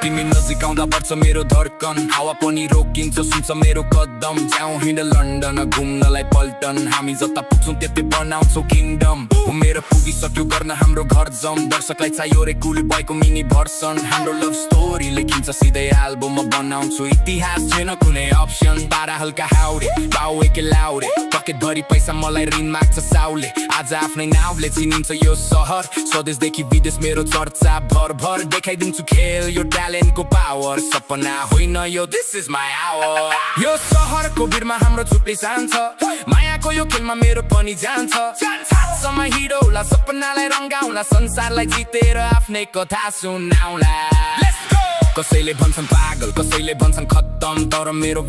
तिमी नजिक आउँदा बढ्छ मेरो धड्कन हावा पनि रोकिन्छ सुन्छ मेरो कदम जाउँ हिँड लन्डन घुम्नलाई पल्टन हामी जता पुग्छौँ त्यति बनाउँछौँ किङडम मेरो पुगिसक्यो गर्न हाम्रो घर जम दर्शकलाई चाहियो रे कुल बयको मिनी भर्सन हाम्रो लभ स्टोरी लेखिन्छ सिधै एल्बममा बनाउँछु इतिहास छैन कुनै अप्सन तारा हल्का हाउरे बाउ एके लाउरे पकेट भरि पैसा मलाई ऋण माग्छ साउले आज आफ्नै नाउँले चिनिन्छ यो सहर स्वदेशदेखि विदेश मेरो चर्चा भर भर देखाइदिन्छु खेल यो ट्यालेन्टको पावर सपना होइन यो दिस इज माई आवर यो सहरको भिडमा हाम्रो छुट्टै सान छ मायाको यो खेलमा मेरो पनि जान्छ साथसम्म हिँडौला सपनालाई रङ्गाउला संसारलाई जितेर आफ्नै कथा सुनाउला कसैले भन्छन् पागल कसैले भन्छन् खत्तम तर मेरो